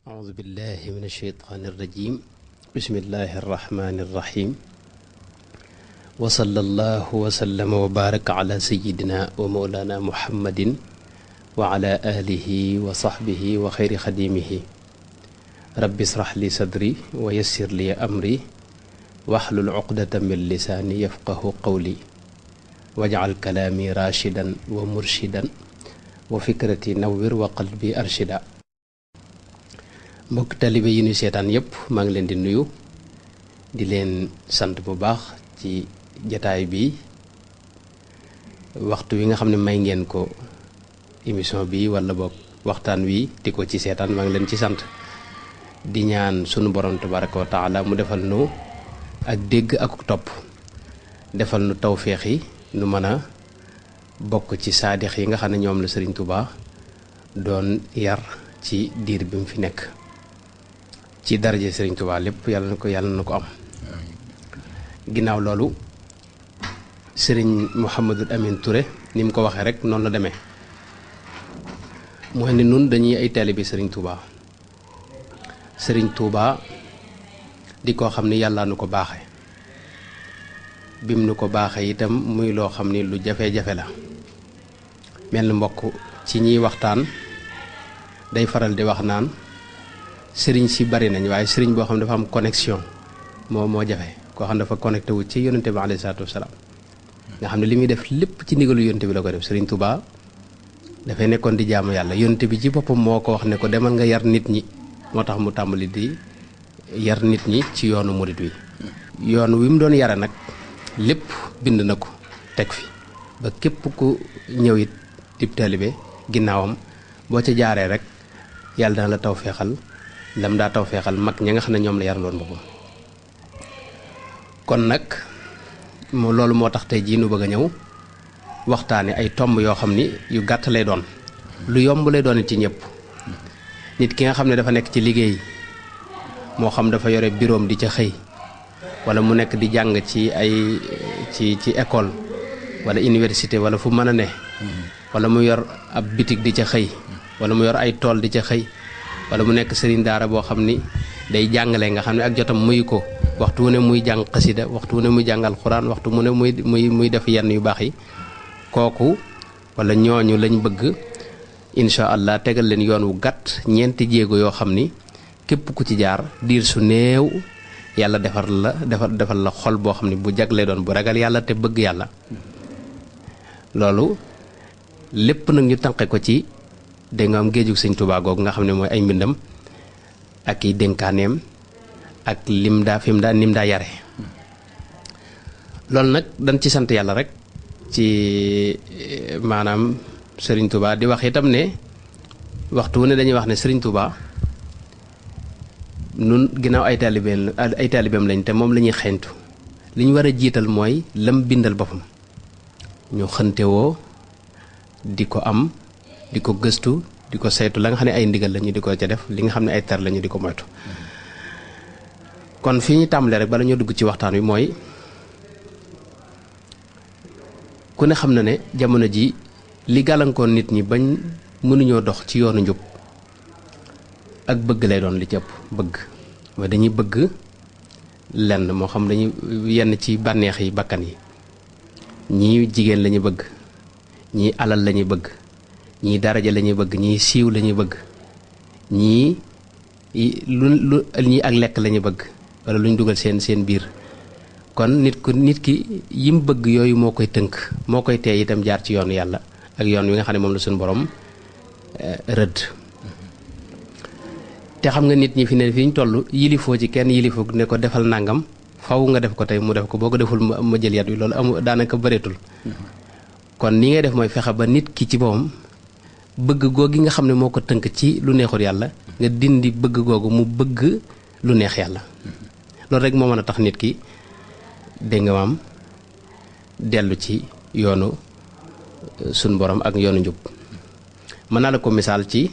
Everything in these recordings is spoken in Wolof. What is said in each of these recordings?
أعوذ بالله من الشيطان الرجيم بسم الله الرحمن الرحيم وصلى الله وسلم وبارك على سيدنا ومولانا محمد وعلى آله وصحبه وخير خديمه رب اشرح لي صدري ويسر لي أمري واحلل عقدة من لساني يفقه قولي واجعل كلامي راشدا ومرشدا وفكرتي نور وقلبي أرشدا. mbokk talibé yi ñu sétane yépp ma ngi leen di nuyu di leen sant bu baax ci jotaay bi waxtu wi nga xamné may ngeen ko émission bi wala bok waxtaan wi diko ci sétane ma ngi leen ci sant di ñaan sunu borom tabaaraku wa taala mu defal nu ak dégg ak top defal nu tawfiix yi nu mëna bok ci saadix yi nga xamné ñoom la Serigne Touba doon yar ci diir bi mu fi nekk ci daraje Serigne Touba lépp yàlla na ko am ginnaaw loolu Serigne Mouhamadou Amine Touré ni mu ko waxee rek noonu la demee mooy ne nun dañuy ay taalibe Serigne Touba di koo xam ni yàlla nu ko baaxee bim nu ko baaxee itam muy loo xam ni lu jafe-jafe la mel mbokk ci ñiy waxtaan day faral di wax naan sëriñ si bari nañ waaye sëriñ boo xam ne dafa am connexion moo jafe koo xam ne dafa connecté wu ci yonente bi alayhi salaatu wasalaam nga xam ne li muy def lépp ci ndigalu yonente bi la ko def Sëriñ Touba dafay nekkoon di jaamu yàlla yonente bi ci boppam moo ko wax ne ko demal nga yar nit ñi moo tax mu tàmbali di yar nit ñi ci yoonu murit wi yoon wi mu doon yare nag lépp bind na ko teg fi ba képp ku ñëw it dib taalibe ginnaawam boo ca jaaree rek yàlla dana la tawfeexal lam daa tawfeexal mag ñi nga xam ne ñoom la yaraloon boppam kon nag loolu moo tax tey jii nu bëgg a ñëw waxtaane ay tomb yoo xam ni yu gàtt lay doon lu yomb lay doon ci ñëpp nit ki nga xam ne dafa nekk ci liggéey moo xam dafa yore bureau di ca xëy wala mu nekk di jàng ci ay ci école wala université wala fu mën a ne wala mu yor ab bitig di ca xëy wala mu yor ay tool di ca xëy wala mu nekk sëriñ daara boo xam ni day jàngale nga xam ne ak jotam muy ko waxtu wu ne muy jàng xasida waxtu wu ne muy jàngal xuraan waxtu mu ne muy def yenn yu baax yi kooku wala ñooñu lañ bëgg incha allah tegal leen yoon wu gàtt ñeenti jéego yoo xam ni képp ku ci jaar diir su néew yàlla defal la xol boo xam ni bu jagle doon bu ragal yàlla te bëgg yàlla loolu lépp nag ñu tànqe ko ci da nga am géejug Sëñ Touba googu nga xam ne mooy ay mbindam ak i dénkaaneem ak nim daa yare loolu nag dañ ci sant yàlla rek ci maanaam Serigne Touba di wax itam ne waxtu wu ne dañuy wax ne Serigne Touba nun ginnaaw ay taalibeem lañ te moom la ñuy xeeñtu li ñu war a jiital mooy lam bindal boppam ñu xëntewoo di ko am di ko gëstu di ko saytu la nga xam ne ay ndigal lañu di ko ca def li nga xam ne ay tar lañu di ko moytu kon fii ñu tàmbalee rek bala ñoo dugg ci waxtaan wi mooy ku ne xam na ne jamono ji li gàllankoon nit ñi bañ mënuñoo dox ci yoonu njub ak bëgg lay doon li ci ëpp bëgg mooy dañuy bëgg lenn moo xam dañuy yenn ci bànneex yi bakkan yi ñii jigéen lañu bëgg ñii alal lañuy bëgg ñii daraja lañuy bëgg ñii siiw lañuy bëgg ñii ñii ak lekk lañuy bëgg wala luñ dugal seen biir kon nit ki yim bëgg yooyu moo koy tënk moo koy tee itam jaar ci yoonu yàlla ak yoon wi nga xam ne moom la suñu borom rëdd te xam nga nit ñi fi ne fi ñu toll yilifoo ci kenn yilifoo ne ko defal nangam faw nga def ko tey mu def ko boo ko deful ma jël yat wi loolu amul daanaka bëreetul kon ni ngay def mooy fexe ba nit ki ci boppam bëgg googu nga xam ne moo ko tënk ci lu neexul yàlla nga dindi bëgg googu mu bëgg lu neex yàlla loolu rek moo mën a tax nit ki dégg nga maam dellu ci yoonu sun borom ak yoonu njub mën naa la ko misaal ci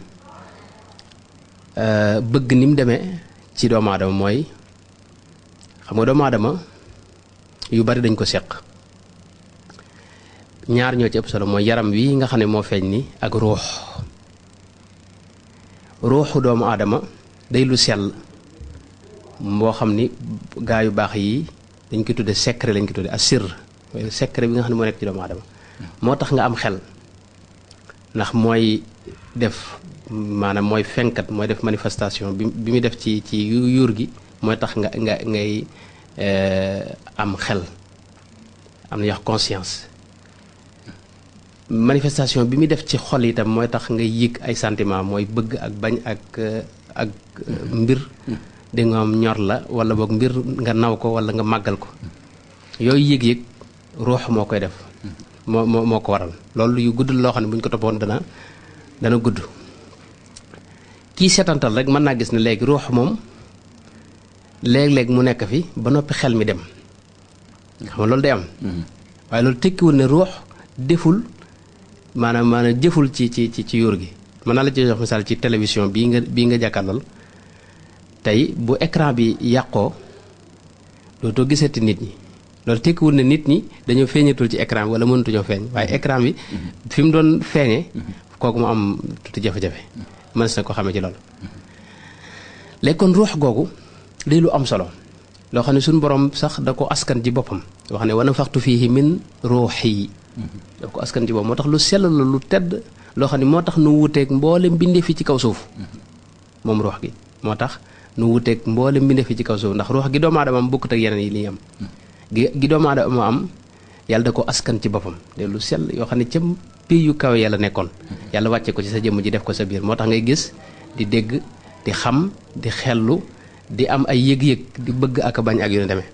bëgg ni mu demee ci doomu aadama mooy xam nga doomu aadama yu bari dañ ko seq ñaar ñoo ci ëpp solo mooy yaram wi nga xam ne moo feeñ ni ak ruuxu doomu aadama day lu sell moo xam ni gaa yu baax yi dañ koy tudde secret lañ koy tudde asir secret bi nga xam ne moo nekk ci doomu aadama moo tax nga am xel ndax mooy def maanaam mooy fenkat mooy def manifestation bi muy def ci yuur gi mooy tax ngay am xel am na wax conscience manifestation bi muy def ci xol itam mooy tax nga yëg ay sentiment mooy bëgg ak bañ ak mbir di nga am ñor la wala boog mbir nga naw ko wala nga màggal ko yooyu yëg-yëg ruux moo koy def moo ko waral loolu yu gudd loo xam ne bu ñu ko toppoon dana gudd kii seetantal rek mën naa gis ne léegi ruux moom léeg-léeg mu nekk fi ba noppi xel mi dem xam nga loolu day am waaye loolu tekkiwul ne ruux deful maanaam jëful ci yóor gi mën naa la ci jox misaal ci télévision bii nga jàkkaarlool tey bu écran bi yàqoo dootoo gisati nit ñi loolu tekkiwul ne nit ñi dañoo feeñatul ci écran bi wala mënatuñoo feeñ waaye écran bi fi mu doon feeñee kooku mu am tuuti jafe-jafe mën na ko xamee ci loolu léegi kon ruux googu lii lu am solo loo xam ne suñu borom sax da ko askan ci boppam wax ne wa nafaxtu fiihi min ruuxi da ko askan ci boppam moo tax lu sell la lu tedd loo xam ne moo tax nu wuteeg mboolem mbindeef fi ci kaw suuf moom ruux gi moo tax nu wuteeg mboolem mbindeef fi ci kaw suuf ndax ruux gi doomu aadama am bokkut ak yeneen yi li ñu am gi doomu aadama am yàlla da ko askan ci boppam de lu sell yoo xam ne ca pays yu kawe yàlla nekkoon yàlla wàcce ko ci sa jëmm ji def ko sa biir moo tax ngay gis di dégg di xam di xellu di am ay yëg-yëg di bëgg ak bañ ak yu ne demee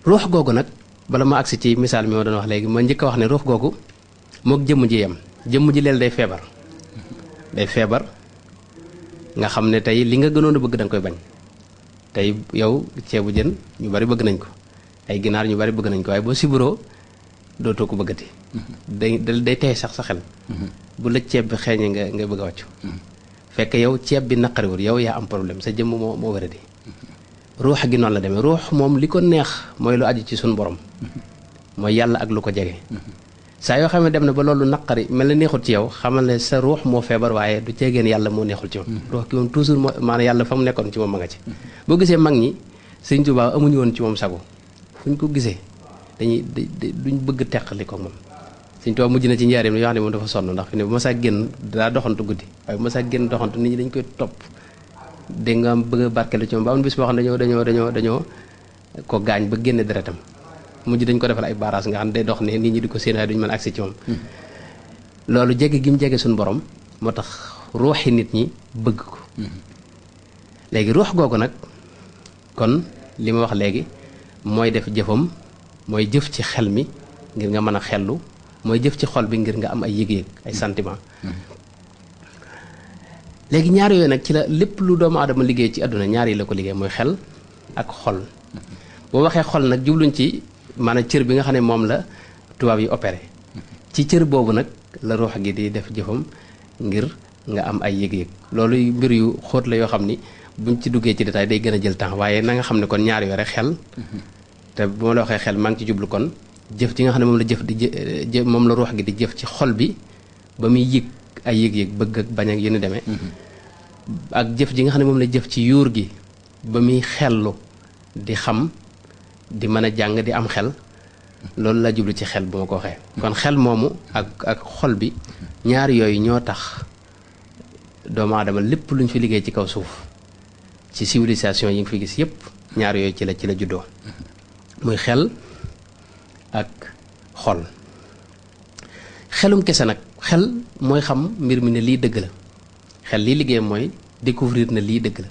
ruux googu nag bala ma agsi ci misaal mi ma doon wax léegi ma njëkk a wax ne ruux googu mook jëmm ji yem jëmm ji leel day feebar nga xam ne tey li nga gënoon a bëgg da nga koy bañ tey yow ceebu jën ñu bari bëgg nañ ko ay ginaar ñu bari bëgg nañ ko waaye boo siburoo dootoo ko bëggati day tey sax sa xel bu la ceeb bi xeeñee nga bëgg a wàccu fekk yow ceeb bi naqariwul yow yaa am problème sa jëmm moo wéradi ruux gi noonu la demee ruux moom li ko neex mooy lu aju ci suñu borom mooy yàlla ak lu ko jege saa yoo xam ne dem na ba loolu naqari mel na neexul ci yow xamal ne sa ruux moo feebar waaye du ceegeen yàlla moo neexul ci moom ruux gi moom toujours moo maanaam yàlla fa mu nekkoon ci moom ma nga ci boo gisee mag ñi Sëñ Tuubaa amuñu woon ci moom sago fu ñu ko gisee duñ bëgg teqali ko moom Sëñ Tuubaa mujj na ci njaareem yoo xam ne moom dafa sonn ndax fi ne bu ma saa génn daa doxantu guddi waaye bu ma saa génn doxantu nit ñi dañ koy topp dégg nga bëgg a barkeelu ci moom ba am bis boo xam ne dañoo ko gaañ ba génne deretam mujj dañ ko defal ay baaraas nga xam ne day dox ne nit ñi di ko séen waaye duñu mën agsi ci moom loolu jege gi mu jege suñu borom moo tax ruuxi nit ñi bëgg ko léegi ruux googu nag kon li ma wax léegi mooy def jëfam mooy jëf ci xel mi ngir nga mën a xellu mooy jëf ci xol bi ngir nga am ay yëg-yëg ay sentiment léegi ñaar yooyu nag ci la lépp lu doomu aadama liggéey ci àdduna ñaar yi la ko liggéey mooy xel ak xol boo waxee xol nag jubluñ ci maanaam cër bi nga xam ne moom la tubaab yi opéré ci cër boobu nag la ruux gi di def jëfam ngir nga am ay yëg-yëg loolu mbir yu xóot la yoo xam ni buñ ci duggee ci détail day gën a jël temps waaye na nga xam ne kon ñaar yooyu rek xel te bu ma la waxee xel maa ngi ci jublu kon jëf ci nga xam ne moom la jëf di moom la ruux gi di jëf ci xol bi ba muy yëg ay yëg-yëg bëgg ak bañ ak yu ni demee ak jëf ji nga xam ne moom la jëf ci yuur gi ba muy xellu di xam di mën a jàng di am xel loolu la jublu ci xel bu ma ko waxee kon xel moomu ak xol bi ñaar yooyu ñoo tax doomu aadama lépp luñ fi liggéey ci kaw suuf ci civilisation yi nga fi gis yépp ñaar yooyu ci la juddoo muy xel ak xol xelum kese nag xel mooy xam mbir mi ne lii dëgg la xel lii liggéey mooy découvrir na lii dëgg la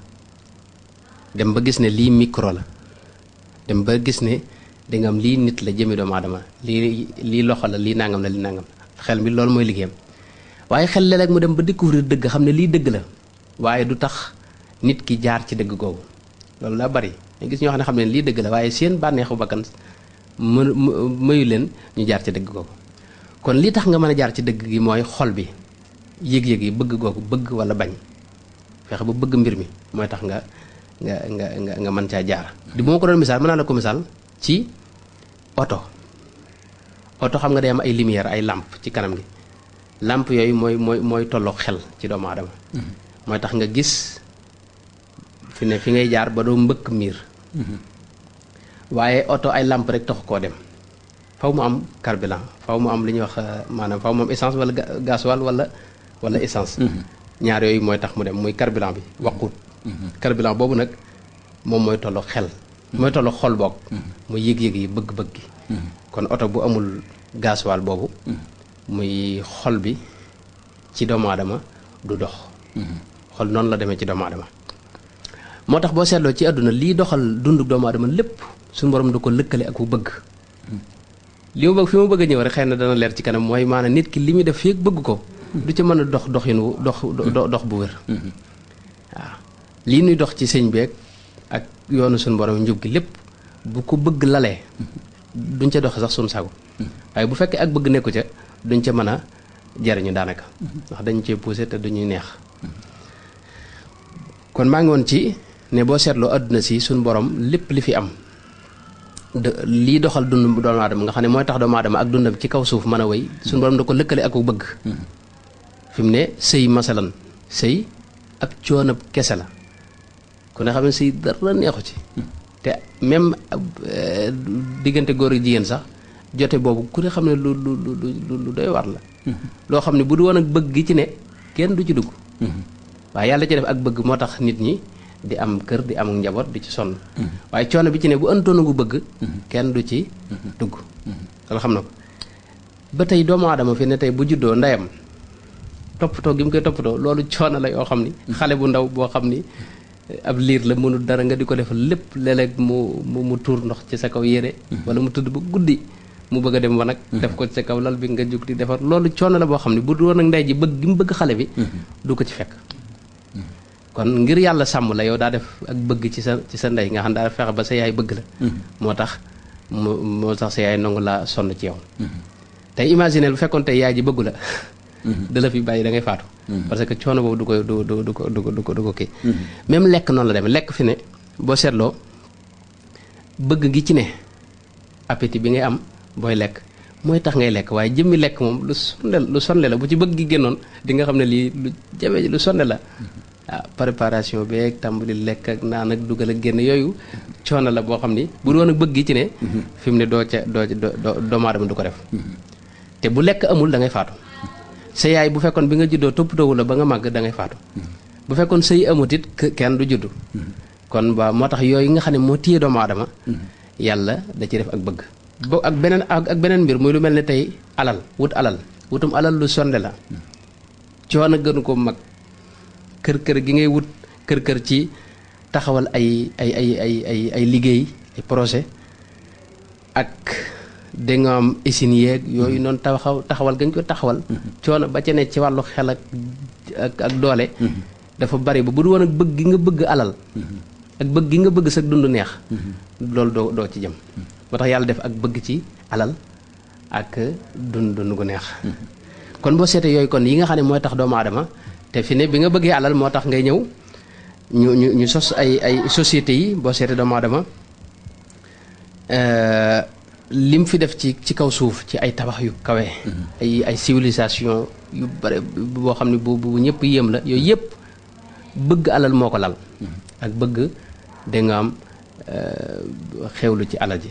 dem ba gis ne lii micro la dem ba gis ne danga am lii nit la jëmi doomu aadama lii loxo la lii nangam la lii nangam xel mi loolu mooy liggéeyam waaye xel léeg-léeg mu dem ba découvrir dëgg xam ne lii dëgg la waaye du tax nit ki jaar ci dëgg googu loolu la bari nga gis ñoo xam ne lii dëgg la waaye seen bànneexu bakkan mayu leen ñu jaar ci dëgg googu kon li tax nga mën a jaar ci dëgg gi mooy xol bi yëg-yëg yi bëgg googu bëgg wala bañ fexe ba bëgg mbir mi mooy tax nga mën caa jaar di bu ma ko doon misaal mën naa la ko misaal ci oto xam nga day am ay lumière ay lampe ci kanam gi lampe yooyu mooy tolloog xel ci doomu aadama mooy tax nga gis fi ne fi ngay jaar ba doo mbëkk miir waaye oto ay làmp rek taxu koo dem faw mu am carburant faw mu am li ñuy wax maanaam faw mu am essence wala gasoil wala essence ñaar yooyu mooy tax mu dem muy carburant bi waqut carburant boobu nag moom mooy tollu xel mooy tollu xol boog muy yëg-yëg yi bëgg-bëgg gi kon oto bu amul gasoil boobu muy xol bi ci doomu aadama du dox xol noonu la demee ci doomu aadama moo tax boo seetloo ci àdduna lii doxal dundu doomu aadama lépp suñu borom du ko lëkkale ak bu bëgg li ma bëgg fi ma bëgg a ñëw rek xëy na dana leer ci kanam mooy maanaam nit ki li muy def fii bëgg ko du ca mën a dox doxinu dox bu wér waaw lii nuy dox ci sëñ beeg ak yoonu suñu borom njub gi lépp bu ko bëgg lalee duñ ca doxe sax suñu sago waaye bu fekkee ak bëgg nekku ca duñ ca mën a jariñu daanaka ndax dañu cee poussé te duñuy neex kon maa ngi woon ci ne boo seetloo àdduna si suñu borom lépp li fi am lii doxal dund doomu aadama nga xam ne mooy tax doomu aadama ak dundam ci kaw suuf mën a wéy suñu borom da ko lëkkale ak bëgg fi mu ne sëy masalan sëy ak coonab kese la ku ne xam ne sëy dara neexu ci te même diggante góor ak jigéen sax jote boobu ku ne xam ne lu doy war la loo xam ne bu du woon ak bëgg gi ci ne kenn du ci dugg waaye yàlla ci def ak bëgg moo tax nit ñi di am kër di am njaboot di ci sonn waaye coono bi ci ne bu antoona gu bëgg kenn du ci dugg loolu xam na ko ba tey doomu aadama fi ne tey bu juddoo ndeyam toppatoo gi mu koy toppatoo loolu coono la yoo xam ni xale bu ndaw boo xam ni ab liir la mënul dara nga di ko defal lépp léeg-léeg mu tuur ndox ci sa kaw yére wala mu tudd ba guddi mu bëgg a dem wanag def ko ci sa kaw lal bi nga jóg di defar loolu coono la boo xam ne bu doon ak ndey ji bëgg gi mu bëgg xale bi du ko ci fekk kon ngir yàlla sàmm la yow daa def ak bëgg ci sa ndey nga xam daa def fexe ba sa yaay bëgg la moo tax sa yaay nangu laa sonn ci yow tey imaginer bu fekkoon tey yaay ji bëggu la da la fi bàyyi da ngay faatu parce que coono boobu du ko kii même lekk noonu la demee lekk fi ne boo seetloo bëgg gi ci ne appétit bi ngay am booy lekk mooy tax ngay lekk waaye jëmmi lekk moom lu sonle la bu ci bëgg gi génnoon di nga xam ne lii lu jafe lu sonle la waaw préparation beeg tàmbali lekk ak naan ak dugal ak génn yooyu coono la boo xam ni bu doon ak bëgg gi ci ne fi mu ne doomu aadama du ko def te bu lekk amul da ngay faatu sa yaay bu fekkoon bi nga juddoo toppatoowu la ba nga màgg da ngay faatu bu fekkoon sëy amut it kenn du juddu kon ba moo tax yooyu nga xam ne moo téye doomu aadama yàlla da ci def ak bëgg ak beneen mbir muy lu mel ne tey wutum alal lu sonde la coono gënu ko mag kër gi ngay wut kër ci taxawal ay liggéey ay projet ak da nga am usine yeeg yooyu noonu taxawal gañ ko taxawal coono ba ca ne ci wàllu xel ak doole dafa bari ba bu du woon ak bëgg gi nga bëgg alal ak bëgg gi nga bëgg sa dund neex loolu doo ci jëm moo tax yàlla def ak bëgg ci alal ak dund gu neex kon boo seetee yooyu kon yi nga xam ne mooy tax doomu aadama te fi ne bi nga bëggee alal moo tax ngay ñëw ñu sos ay sociétés yi boo seetee doomu aadama lim fi def ci kaw suuf ci ay tabax yu kawe ay civilisation yu bare boo xam ne bu ñëpp yéem la yooyu yëpp bëgg alal moo ko lal ak bëgg da nga am xewlu ci alal ji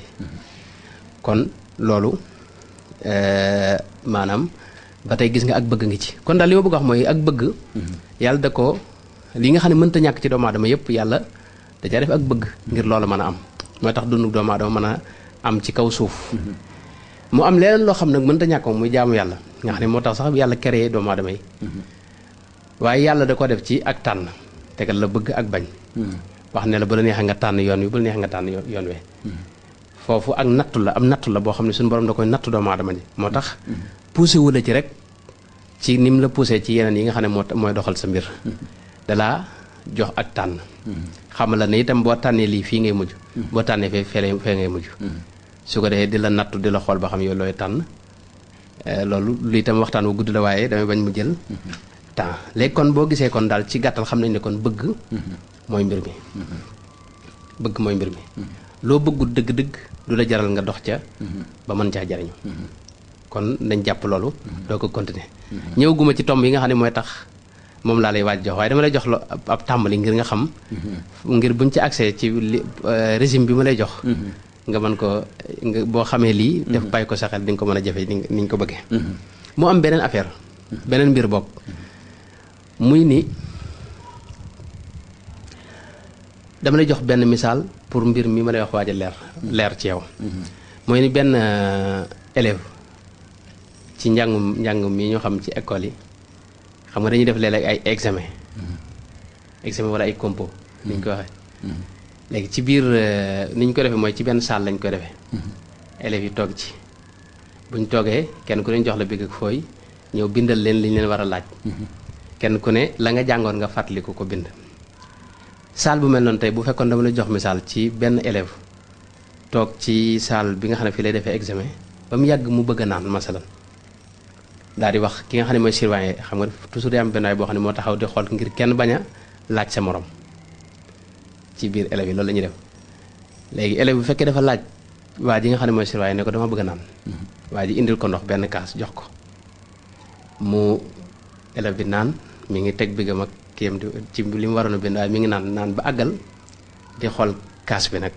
kon loolu maanaam ba tey gis nga ak bëgg ngi ci kon daal li ma bëgg wax mooy ak bëgg yàlla da ko li nga xam ne mënta ñàkk ci doomu aadama yëpp yàlla da caa def ak bëgg ngir loola mën a am mooy tax dundu doomu aadama mën a am ci kaw suuf mu am leneen loo xam nag mënta ñàkk moom muy jaamu yàlla nga xam ne moo tax sax yàlla créé doomu aadama yi waaye yàlla da ko def ci ak tànn tegal la bëgg ak bañ wax ne la bu la neexee nga tànn yoon wi bu la neexee nga tànn yoon we foofu ak nattu la am nattu la boo xam ne suñu borom da koy nattu doomu aadama ji moo tax poussé wu la ci rek ci ni mu la poussé ci yeneen yi nga xam ne mooy doxal sa mbir dalaa jox ak tànn xamal la ne itam boo tànnee lii fii ngay mujj boo tànnee fee ngay mujj su ko defee di la nattu di la xool ba xam yow looy tànn loolu lu itam waxtaan wu gudd la waaye damay bañ mu jël temps léegi kon boo gisee kon daal ci gàttal xam nañ ne kon bëgg mooy mbir mi bëgg mooy mbir mi loo bëggul dëgg-dëgg du la jaral nga dox ca ba mën caa jariñu kon nañ jàpp loolu doo ko continuer ñëwaguma ci tomb yi nga xam ne mooy tax moom laa lay waaj jox waaye dama lay jox lo ab tàmbali ngir nga xam ngir buñ ci accès ci régime bi ma lay jox nga mën ko boo xamee lii def bàyyi ko sa xel di nga ko mën a jafe ni ñu ko bëggee mu am beneen affaire beneen mbir bokk muy ni dama lay jox benn misaal pour mbir mi ma lay wax waaj a leer ci yow mooy ni benn élève ci njàng mi ñoo xam ci école yi xam nga dañuy def léeg-léeg ay examen wala ay compo ni ñu ko waxee léegi ci biir ni ñu ko defee mooy ci benn salle lañ ko defee élèves yi toog ci buñ toogee kenn ku ne jox la bigg ak fooy ñëw bindal leen li ñu leen war a laaj kenn ku ne la nga jàngoon nga fàttaliku ko bind salle bu mel noonu tey bu fekkoon dama la jox misaal ci benn élève toog ci salle bi nga xam ne fii lay defee examen ba mu yàgg mu bëgg a naan masalan daal di wax ki nga xam ne mooy surveillant xam nga toujours day am benn waay boo xam ne moo taxaw di xool ngir kenn bañ a laaj sa morom ci biir élèves yi loolu la ñuy def léegi élève bu fekkee dafa laaj waa ji nga xam ne mooy surveillant ne ko dama bëgg a naan waa ji indil ko ndox benn kaas jox ko mu élève bi naan mi ngi teg bigam ak kiyam di ci li mu waroon a bind waaye mi ngi naan ba àggal di xool kaas bi nag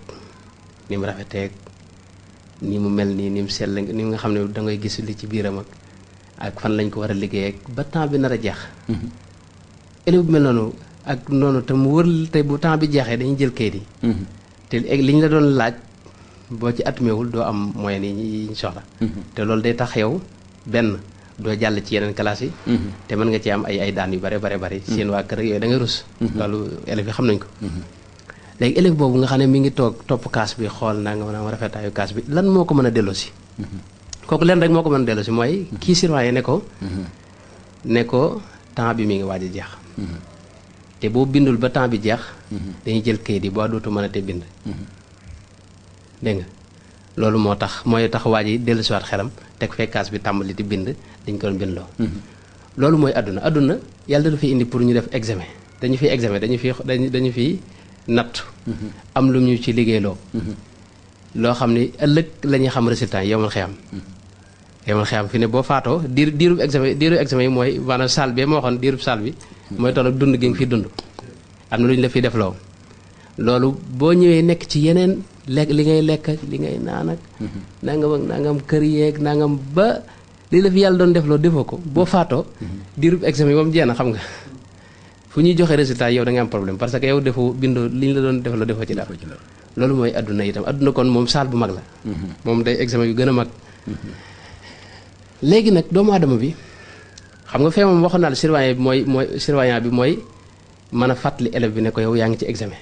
ni mu rafetee ni mu mel nii ni mu sell ni nga xam ne da ngay gis li ci biiram ak fan lañ ko war a liggéey ba temps bi nar a jeex élève bu mel noonu ak noonu te mu wër te bu temps bi jeexee dañuy jël kayit yi te li ñu la doon laaj boo ci atmewul doo am moyen yi ñu soxla te loolu day tax yow benn doo jàll ci yeneen classe yi te mën nga ci am ay daan yu bare seen waa kër yooyu da ngay rus loolu élèves yi xam nañ ko léegi élève boobu nga xam ne mi ngi topp kaas bi xool naa nga mën a rafetaayu kaas bi lan moo ko mën a delloosi kooku leen rek moo ko mën a delloosi mooy kii surveillant ne ko temps bi mi ngi waaj a jeex te boo bindul ba temps bi jeex dañuy jël kayit yi boo dootu mën a te bind dégg nga loolu moo tax mooy tax waa ji dellusiwaat xelam teg fee kaas bi tàmbali di bind dañ ko doon bindloo loolu mooy àdduna yàlla dafa indi pour ñu def examen dañu fi natt am lu ñu ci liggéeyloo loo xam ni ëllëg la ñuy xam résultat yi yomal xeyam fi ne boo faatoo diirub examen yi mooy maanaam salle bi ma waxoon diirub salle bi mooy toll ak dund gi nga fi dund am na lu ñu la fi def loo loolu boo ñëwee nekk ci yeneen lekk li ngay lekk ak li ngay naan ak nangam kër yeeg nangam ba li la fi yàlla doon def loo defoo ko boo faatoo diirub examen yi moom jeex na xam nga fu ñuy joxe résultat yow da nga am problème parce que yow defoo bindoo li ñu la doon def loo defoo ci dara loolu mooy adduna itam adduna kon moom saal bu mag la moom day examen yu gën a mag léegi nag doomu aadama bi xam nga fee moom waxoon naa la surveillant bi mooy mën a fàttali élève bi ne ko yow yaa ngi ci examen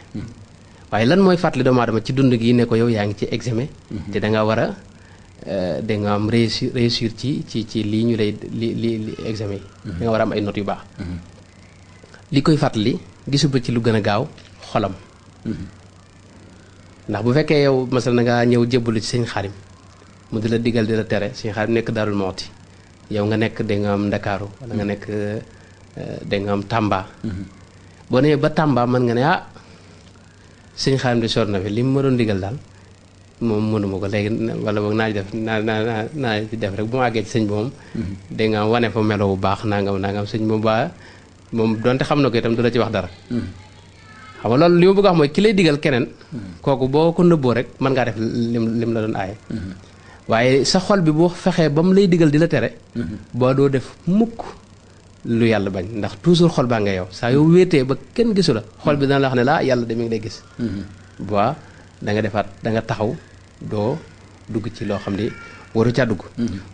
waaye lan mooy fàttali doomu aadama ci dund gi ne ko yow yaa ngi ci examen te da nga war a da nga am réussir ci lii ñu lay li examen yi da nga war a am ay notes yu baax li koy fàttali gisu ba ci lu gën a gaaw xolam ndax bu fekkee yow masal na ngaa ñëw jébbalu ci sëñ Xaadim mu di la digal di la tere sëñ Xaadim nekk Daarul Muxti yow nga nekk da nga am Ndakaaru wala nga nekk da nga am Tamba boo nee ba Tamba mën nga ne sëñ Xaadim di sor na fi li mu ma doon digal daal moom mënuma ko léegi wala boog naa def naa ci def rek bu ma àggee ci sëñ bi moom da nga wane fa melo bu baax nangam sëñ moom moom donte xam na ko itam du la ci wax dara xam nga loolu li ma bëgg a wax mooy ki lay digal keneen kooku boo ko nëbboo rek mën ngaa def lim la doon aaye waaye sa xol bi boo fexee ba mu lay digal di la tere boo doo def mukk lu yàlla bañ ndax toujours xol baa nga yow saa yow wéetee ba kenn gisu la xol bi dana la wax ne laa yàlla de mi ngi lay gis bois da nga defaat da nga taxaw doo dugg ci loo xam ni waru ca dugg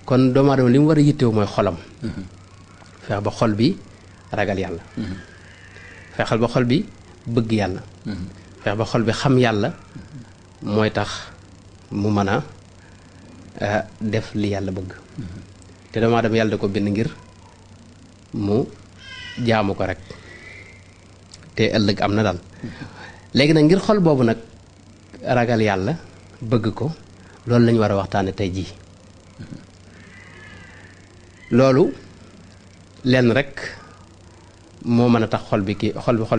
kon doomu aadama li mu war a yittewu mooy xolam fex ba xol bi ragal yàlla fexal ba xol bi bëgg yàlla fex ba xol bi xam yàlla mooy tax mu mën a def li yàlla bëgg te doomu aadama yàlla da ko bind ngir mu jaamu ko rek te ëllëg am na daal léegi nag ngir xol boobu nag ragal yàlla bëgg ko loolu lañu war a waxtaane tey jii loolu lenn rek moo mën a tax xol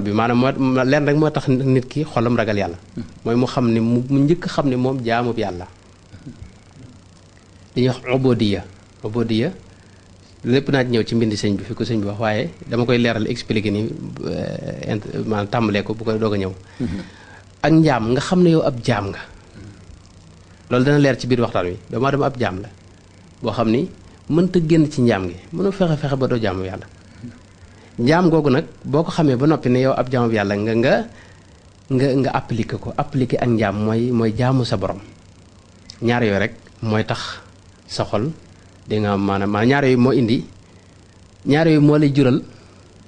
bi maanaam moo lenn rek moo tax nit ki xolam ragal yàlla mooy mu xam ne mu njëkk xam ne moom jaamub yàlla li ñuy wax ubudiyya lépp naa ci ñëw ci mbindi sëñ bi fi ko sëñ bi wax waaye dama koy leeral expliquer ni maanaam tàmbalee ko bu koy doog a ñëw ak njaam nga xam ne yow ab jaam nga loolu dana leer ci biir waxtaan wi doomu aadama ab jaam la boo xam ni mënta génn ci njaam gi mënoo fexe ba doo jaamu yàlla njaam googu nag boo ko xamee ba noppi ne yow ab jaamu yàlla nga appliquer ko appliquer ak njaam mooy jaamu sa borom ñaar yooyu rek mooy tax sa xol di nga maanaam ñaar yooyu moo indi ñaar yooyu moo lay jural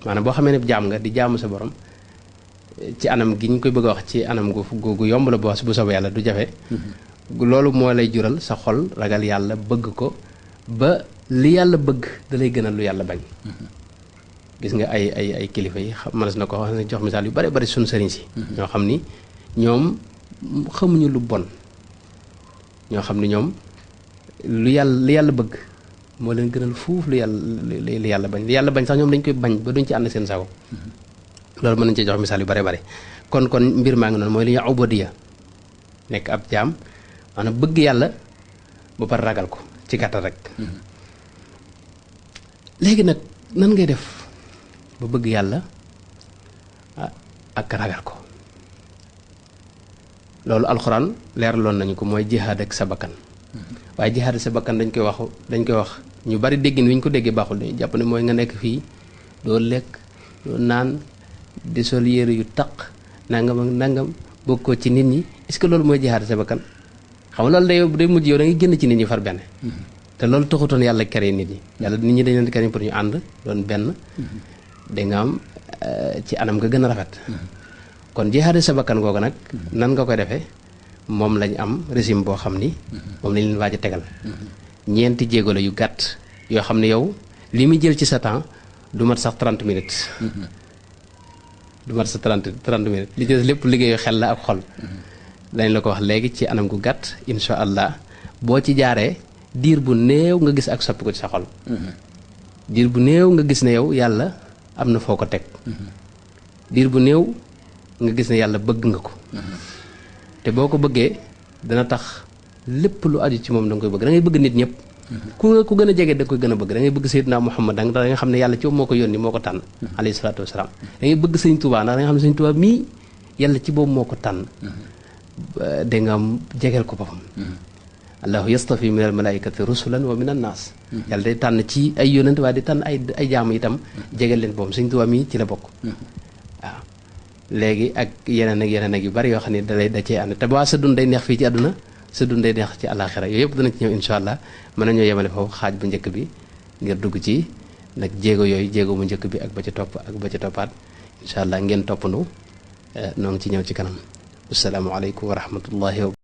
maanaam boo xamee ne jaam nga di jaamu sa borom ci anam gi ñu koy bëgg a wax ci anam gu yomb la bu soobee yàlla du jafe loolu moo lay jural sa xol ragal yàlla bëgg ko ba li yàlla bëgg da lay gënal lu yàlla bañ gis nga ay kilifa yi mënees na ko wax ne jox misaal yu bari bari suñu sëriñ si ñoo xam ni ñoom xamuñu lu bon ñoo xam ni ñoom li yàlla bëgg moo leen gënal fuuf li yàlla bañ li yàlla bañ sax ñoom dañ koy bañ ba duñ ci ànd seen sago loolu mën nañ cee jox misaal yu bari bari kon mbir maa ngi noonu mooy li ñuy ubudiyya nekk ab jaam maanaam bëgg yàlla ba pare ragal ko ci gàttal rek léegi nag nan ngay def ba bëgg yàlla ak ragal ko loolu alxuraan leeraloon nañu ko mooy jihaad ak sa bakkan waaye jihaad ak sa bakkan dañ koy wax ñu bari déggin wi ñu ko déggee baaxul dañuy jàpp ne mooy nga nekk fii doo lekk doo naan di sol yére yu taq nangam ak nangam bëgg ko ci nit ñi est-ce que loolu mooy jihaad ak sa bakkan xam nga loolu day mujj yow da ngay génn ci nit ñi far benn te loolu taxutoon yàlla kere nit ñi yàlla nit ñi dañ leen kere pour ñu ànd doon benn da nga am ci anam nga gën a rafet kon jihaad sa bakkan googu nag nan nga koy defee moom lañ am régime boo xam ni moom lañ leen waaj a tegal ñeenti jéego la yu gàtt yoo xam ne yow li muy jël ci sa temps du mat sax 30 minutes du mat sax 30 minutes li ci des lépp liggéeyu xel la ak xol dañ la ko wax léegi ci anam gu gàtt insha allah boo ci jaaree diir bu néew nga gis ak soppi ko ci sa xol diir bu néew nga gis ne yow yàlla am na foo ko teg diir bu néew nga gis ne yàlla bëgg nga ko te boo ko bëggee dana tax lépp lu aju ci moom da nga koy bëgg da ngay bëgg nit ñëpp ku gën a jege da koy gën a bëgg da ngay bëgg Seydina Muhammad ndax da nga xam ne yàlla ci moom moo ko yónni moo ko tànn alayhi salaatu wasalaam da ngay bëgg Sëñ Tuubaa ndax da nga xam ne Sëñ Tuubaa mii yàlla ci boobu moo ko tànn da nga jegeel ko boppam allahu yastafi min al malaikati rusulan wa min an naas yàlla day tànn ci ay yónent waaye di tànn ay jaamu itam jegeel leen boppam Sëñ Tuubaa mii ci la bokk waaw léegi ak yeneen ak yu bari yoo xam ne da cee ànd te ba sa dund day neex fii ci àdduna sa dund day neex ci àllaaxira yooyu yëpp dana ci ñëw insha allah mën nañoo yemale foofu xaaj bu njëkk bi ngir dugg ci nag jéego yooyu jéego bu njëkk bi ak ba ci topp ak ba ci toppaat insha allah ngeen toppanu noo ngi ci ñëw ci kanam assalaamu aleykum wa rahmatullahi wa